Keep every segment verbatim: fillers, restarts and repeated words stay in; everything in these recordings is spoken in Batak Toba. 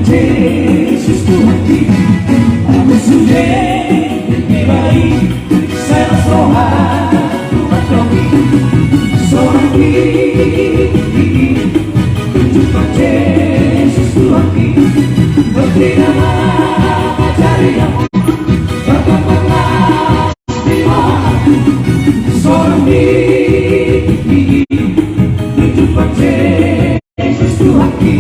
Jesus Tuhanki, amu sude dibai, sai las rohangku mandok i, sonang i, Jesus Tuhanki, berterima kasih ya, berterima kasih, sonang i, Jesus Tuhanki.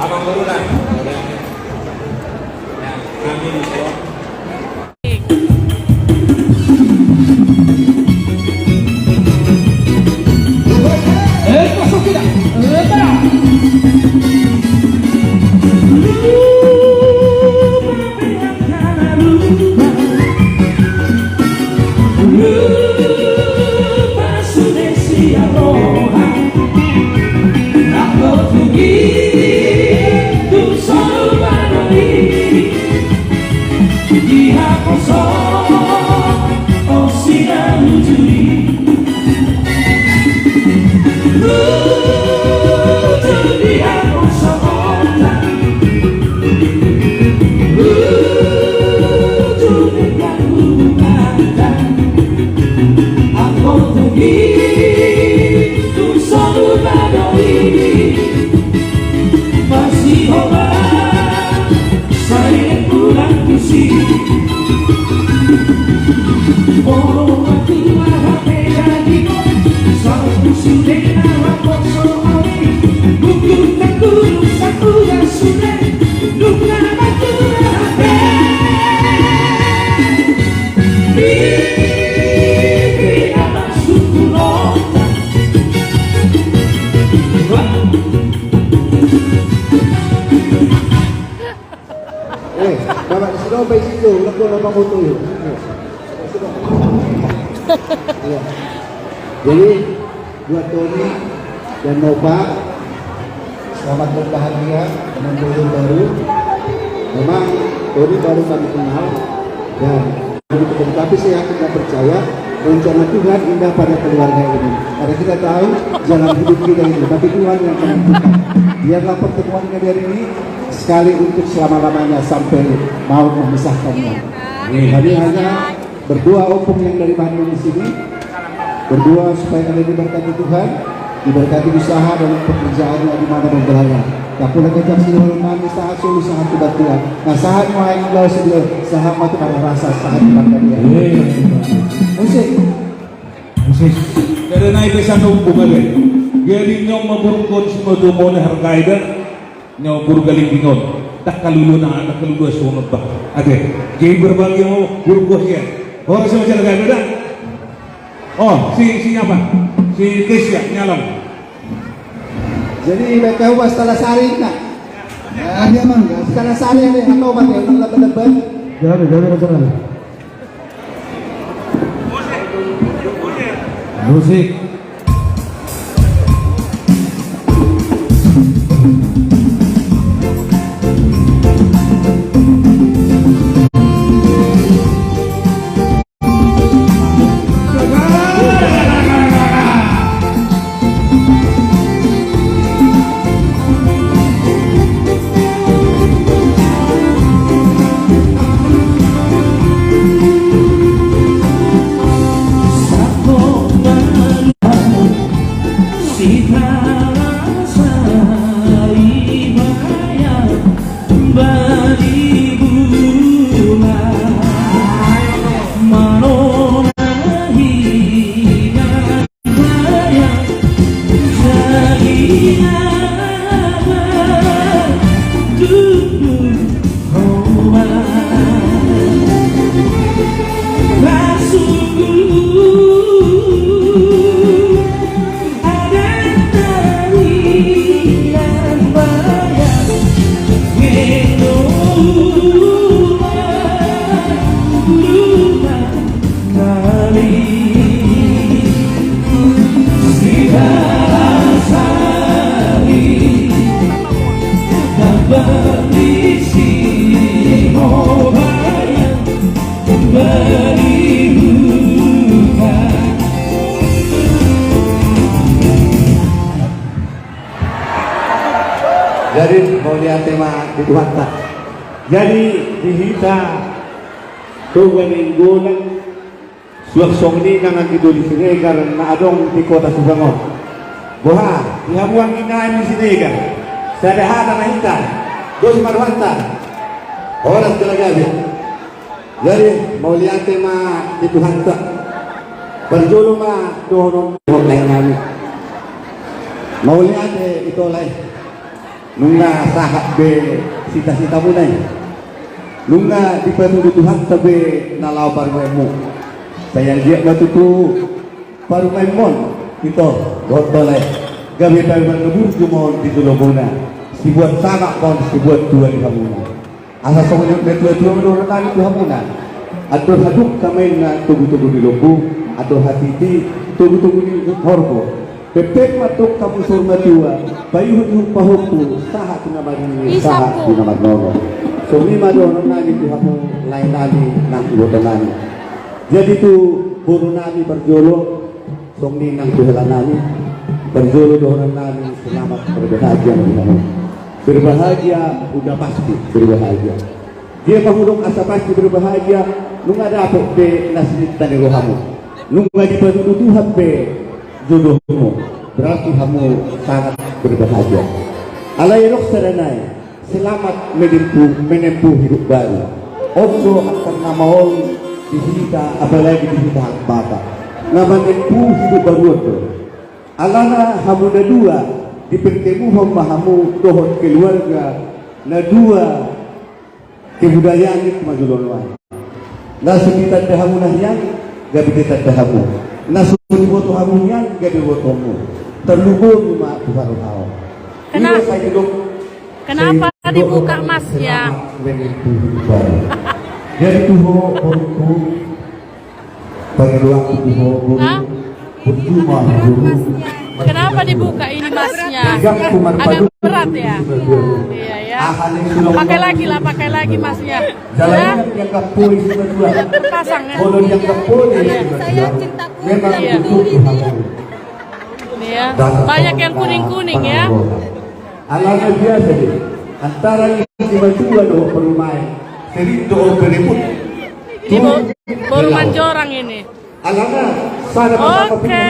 Abang Guru dah. Ya, kami di sini. Eh, masuk tidak? Eh, tidak. Eh, bapak di situ, bapak di situ, udah gua lama foto yuk. Iya. Jadi, buat Tony dan Nova, selamat berbahagia dengan jodoh baru. Memang Tony baru kami kenal dan, tapi saya yakin dan percaya rencana Tuhan indah pada keluarga ini. Karena kita tahu jalan hidup kita ini, tapi Tuhan yang menentukan. Biarlah pertemuan kalian ini sekali untuk selama-lamanya sampai maut memisahkannya. Kami hanya berdua, Opung yang dari Bandung di sini, berdua supaya kalian diberkati Tuhan, diberkati usaha dan pekerjaannya di mana pun berada. Tapi lagi kasih orang kami sahat solu sahat tu bantuan. Nah, sahat mau aing galau sedih, sahat mau tukar rasa, sahat tukar dia. Musik. Musik. Dari naik ke sana bukan deh. Jadi nyong memburukkan semua tu mau hargai dah. Nyo guru galing bingon. Dak kalulu na, dak kalulu suang lebah. Ate. Jadi berbagi mau guru gua sia. Orang sama cara gak ada. Oh, si, si apa? Si Kesia, nyalam. Jadi mereka ubah setelah sari nak. Ya, dia mah enggak. Setelah sari ada yang tahu pakai ulang lebat-lebat. Jangan, jangan, jangan. Musik. Jadi mauliate ma di Tuhanta. Jadi di hita Toga Nainggolan, suang songon i nang anggi doli Siregar na adong di kota Subang on. Boha, di hamu anggi nami Siregar, sada hata ma hita. Dos ma rohanta. Horas jala gabe. Jadi mauliate ma di Tuhanta. Parjolo ma dohonon, dohonon nami. Mauliate ito lae. Nunga sahat be sita-sitamuna i. Nunga dipatudu Tuhanta be na laho parumaenmu. Sai anggiat ma tutu parumaenmon ito, dohot lae, gabe parumaen na burju ma on di jolomuna. Sibuat sanak ma on, sibuat tua di hamuna. Asa songon i ma tua-tua ma dohonon nami tu hamuna. Andor hadungka ma inna togu-togu ni lombu, andor hatiti togu-togu ni horbo. Pempek ma tong hamu saur matua, paihut-ihut pahompu, sahat tu na marnini, sahat tu na marnono. Songon i ma dohonon nami tu hamu lae nami nang iboto nami. Jadi tu boru nami parjolo, songon i nang tu hela nami, parjolo dohonon nami selamat berbahagia ma di hamu. Berbahagia udah pasti berbahagia. Dia pahudok asa pasti berbahagia, nunga dapot be na sininta ni rohamu. Nunga dipatudu Tuhan be jodohmu. Berarti hamu sangat berbahagia. Alai adong sada nai, selamat menempuh, menempuh hidup baru. On do angka na maol di hita, apalagi di hita halak Batak. Na menempuh hidup baru on do. Alana hamu na dua, dipertemuhon ma hamu dohot keluarga na dua. Kebudayaan i ma jolo nuaeng. Na so ditanda hamu na hian, gabe ditanda hamu. Na so diboto hamu hian, gabe botomu. Tarlumobi ma tu harohaon. Kena-, kenapa dibuka masnya? Jadi tu ho, borungku, Hah? Kenapa dibuka ini masnya? Agak berat ya? Iya, ya. Pakai lagi lah, pakai lagi masnya. Hah? Pasang ya? Iya. Iya. Banyak yang kuning-kuning ya. Alana biasa deh. Antara ini matua dohot parumaen. Sering dohot beribut. Ini bo-, boru Manjorang ini. Alana sada. Oke.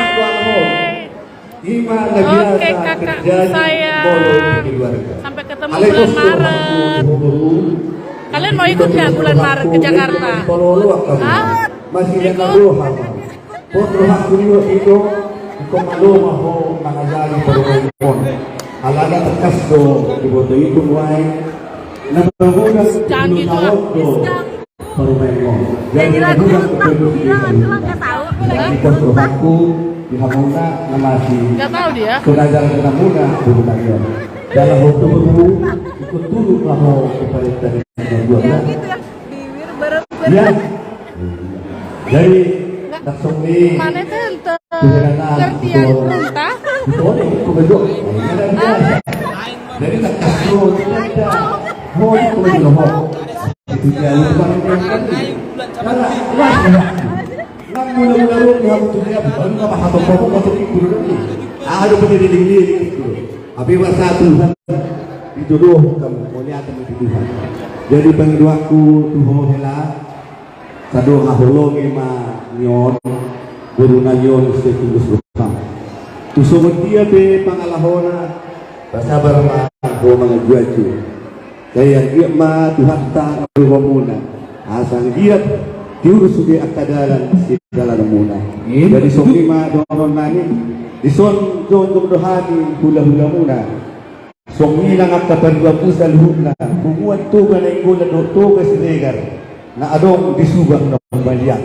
Oke, kakak saya. Sampai ketemu bulan Maret. Kalian mau ikut nggak bulan Maret ke Jakarta? Hah? Ikut? Pondro hakku niba ito, iko malo ma ho mangajari parumaen on. Alana tangkas do diboto ito nuaeng. Na pagodang do parumaen on. Jadi na godang do parumaen on. Jadi pondro hakku di hamuna na masih. Nggak tahu dia. Pengajaran hamuna parumaen on. Dalam waktu berhubung ikut turun ma ho kepada tadi. Ya. Jadi langsung ni. Mana tante? Kertian Kunta? Jadi tak kasut. Mau itu mau. Itu dia lu kemarin. Karena wah. Nang mula-mula lu di hamu tu dia, baru nggak paham apa-apa, masuk ikut dulu. Ah, ada pendiri-diri ikut dulu. Tapi masa Tuhan dijodohon hamu, mauliate ma di Tuhan. Jadi pangidoanku tu ho hela, sado haholongi ma nion, boru nami on Setinus Ruham. Tu songon dia pe pangalahona, pasabar ma ho manganju-anju. Sai anggiat ma Tuhanta na maruhon muna. Asa anggiat diurus sude angka dalan sidalananmuna. Jadi songon i ma dohonon nami. Dison jongjong do hami hula-hulamuna. Songon i nang angka paduamu saluhutna. Punguan Toga Nainggolan dohot Toga Siregar. Na adong di Subang na umbalian.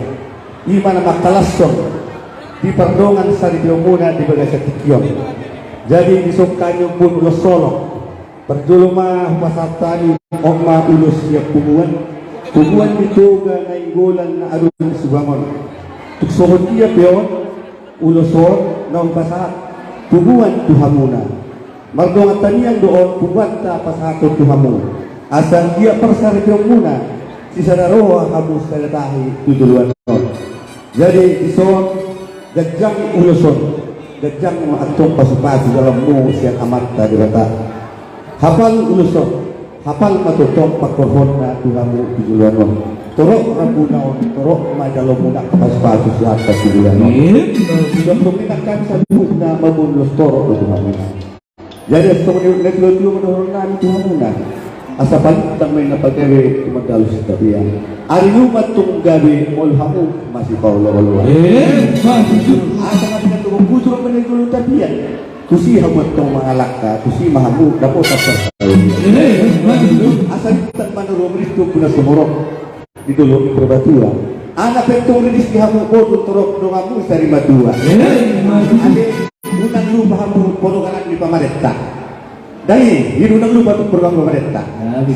I ma na mangkalashon. Di pardongan saripeonmuna di bagasan tingki on. Jadi dison hami ombun ulos holong. Parjolo ma hupasahat hami, on ma ulos sian punguan, punguan ni Toga Nainggolan na adong di Subang on. Tung songon dia pe on, ulos on na hupasahat punguan tu hamuna. Mardongan tangiang do on punguanta pasahathon tu hamu. Asa anggiat parsaripeonmuna, sisada roha hamu sada tahi tu joloan on. Jadi dison, ganjang ulos on, ganjang ma antong pasu-pasu dalanmu sian Amanta Debata. Hapal ulos on, hapal ma tongtong pangkorhonna tu hamu tu joloan on. Torop rambuna on, torop ma jalo muna pasupasu sian hata tu joloan on. Sudah dominan kan saluhutna mamboan ulos torop do tu hamuna. Jadi songon i na tuatui ma dohonon nami tu hamuna. Asa paluntang ma i na pagabe tumandalhon sitapian. Ari nuaeng tung gabe molo hamu masipaolooloan. Asa na pinandohon hujur ma na i jolo tapian. Tusi hamu antong mangalangka, tusi ma hamu dapotan parsaoran. Asa bintang ma na rumiris tu puna sumorop di dolok ni Purbatua. Anak pe antong riris di hamu boru torop donganmu sari matua. Ate, unang lupa hamu poroganan ni pamarenta. Dai, unang lupa tu poroganan pamarenta.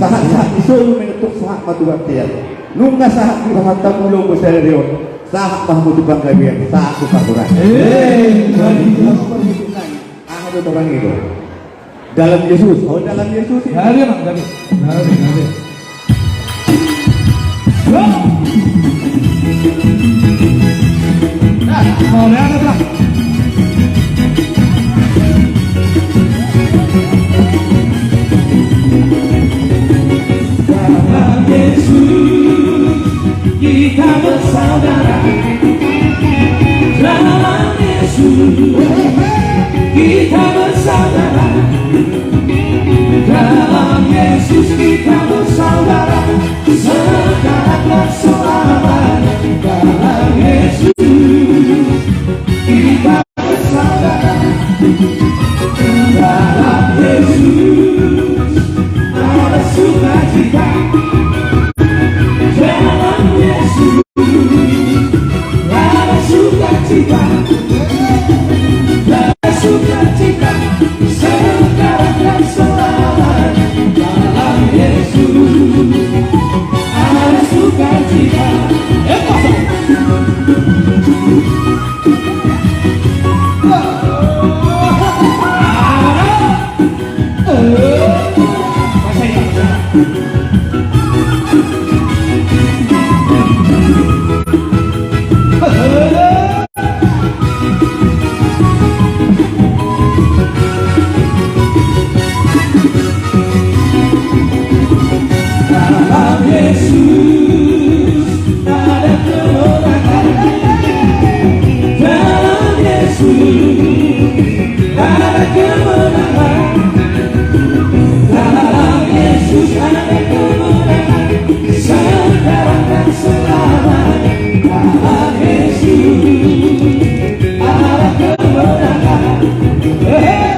Sahat-sahat ni solu ma antong sahat ma tu bontean. Nunga sahat di pasahat hamu lomo sadari on. Sahat ma hamu tu panggabean, sahat tu parhorasan. Aha do torang i do? Dalam Yesus, oh dalam Yesus i. Gabe, Bang, gabe. Gabe, gabe. Nah, mau lihat apa? Dalam Yesus. Kita bersaudara dalam Yesus. Kita bersaudara dalam Yesus. Kita bersaudara sekarang dan selamanya. Dalam Yesus kita Dalam Yesus ada sukacita. Dalam Yesus ada sukacita. Ada sukacita sekarang dan selamanya. Dalam Yesus ada sukacita. Eh, kosong. Dalam Yesus ada kemenangan. Dalam Yesus ada kemenangan. Dalam Yesus ada kemenangan. Sekarang dan selamanya. Dalam Yesus ada kemenangan. Hehe.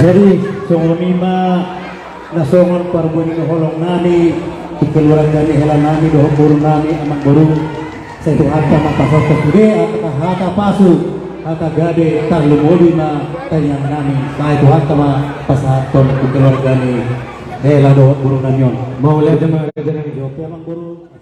Jadi, songon i ma na songon parbue ni holong nami tu keluarga ni hela nami dohot boru nami, amangboru. Sai Tuhanta ma pasahathon sude angka hata pasu, hata gabe, tarlumobi ma tangiang nami. Sai Tuhanta ma pasahathon tu keluarga ni hela dohot boru nami on. Mauliate ma raja nami. Jawab, amangboru.